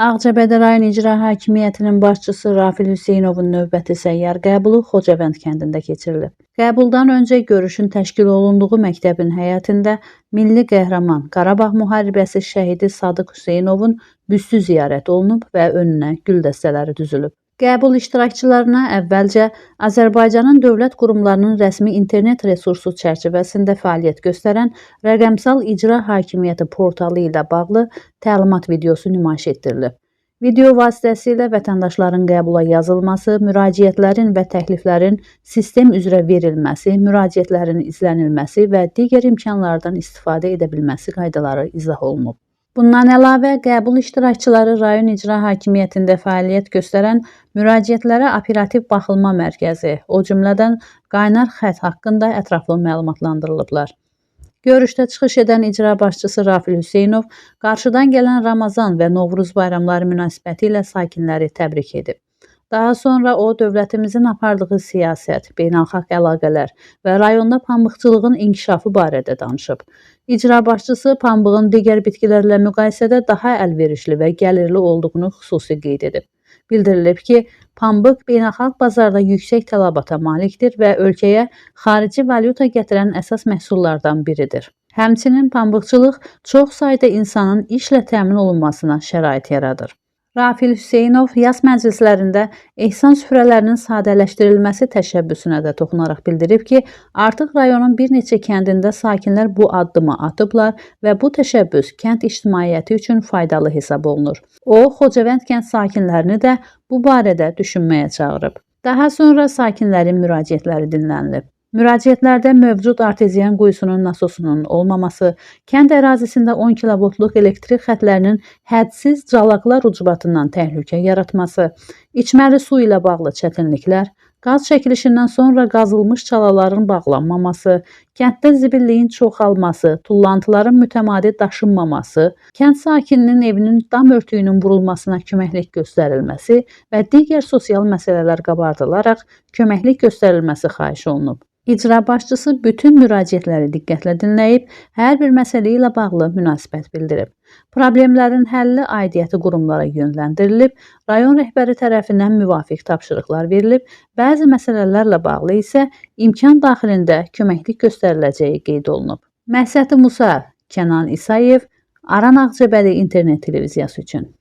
Ağcabədi rayon İcra Hakimiyyətinin başçısı Rafil Hüseynovun növbəti səyyar qəbulu Xocavənd kəndində keçirilib. Qəbuldan öncə görüşün təşkil olunduğu məktəbin həyətində milli qəhrəman Qarabağ müharibəsi şəhidi Sadıq Hüseynovun büstü ziyarət olunub və önünə gül dəstələri düzülüb. Qəbul iştirakçılarına əvvəlcə Azərbaycanın dövlət qurumlarının rəsmi internet resursu çərçivəsində fəaliyyət göstərən rəqəmsal icra hakimiyyəti portalı ilə bağlı təlimat videosu nümayiş etdirilib. Video vasitəsilə vətəndaşların qəbula yazılması, müraciətlərin və təkliflərin sistem üzrə verilməsi, müraciətlərin izlənilməsi və digər imkanlardan istifadə edə bilməsi qaydaları izah olunub. Bundan əlavə, qəbul iştirakçıları rayon icra hakimiyyətində fəaliyyət göstərən müraciətlərə operativ baxılma mərkəzi, o cümlədən qaynar xətt haqqında ətraflı məlumatlandırılıblar. Görüşdə çıxış edən icra başçısı Rafil Hüseynov qarşıdan gələn Ramazan və Novruz bayramları münasibətilə ilə sakinləri təbrik edib. Daha sonra o dövlətimizin apardığı siyasət, beynəlxalq əlaqələr və rayonda pambıqçılığın inkişafı barədə danışıb. İcra başçısı pambığın digər bitkilərlə müqayisədə daha əlverişli və gəlirli olduğunu xüsusi qeyd edib. Bildirilib ki, pambıq beynəlxalq bazarda yüksək tələbata malikdir və ölkəyə xarici valyuta gətirən əsas məhsullardan biridir. Həmçinin pambıqçılıq çox sayda insanın işlə təmin olunmasına şərait yaradır. Rafil Hüseynov yas məclislərində ehsan süfrələrinin sadələşdirilməsi təşəbbüsünə də toxunaraq bildirib ki, artıq rayonun bir neçə kəndində sakinlər bu addımı atıblar və bu təşəbbüs kənd ictimaiyyəti üçün faydalı hesab olunur. O, Xocavənd kənd sakinlərini də bu barədə düşünməyə çağırıb. Daha sonra sakinlərin müraciətləri dinlənilib. Müraciətlərdə mövcud arteziyan quyusunun nasosunun olmaması, kənd ərazisində 10 kilovoltluq elektrik xətlərinin hədsiz calaqlar ucbatından təhlükə yaratması, içməli su ilə bağlı çətinliklər, qaz çəkilişindən sonra qazılmış çalaların bağlanmaması, kənddə zibilliyin çoxalması, tullantıların mütəmadi daşınmaması, kənd sakininin evinin dam örtüyünün vurulmasına köməklik göstərilməsi və digər sosial məsələlər qabardılaraq köməklik göstərilməsi xahiş olunub. İcra başçısı bütün müraciətləri diqqətlə dinləyib, hər bir məsələ ilə bağlı münasibət bildirib. Problemlərin həlli aidiyyəti qurumlara yönləndirilib, rayon rəhbəri tərəfindən müvafiq tapşırıqlar verilib, bəzi məsələlərlə bağlı isə imkan daxilində köməklik göstəriləcəyi qeyd olunub. Məhsəti Musa, Kənan İsayev, Aran Ağcabədi internet televiziyası üçün.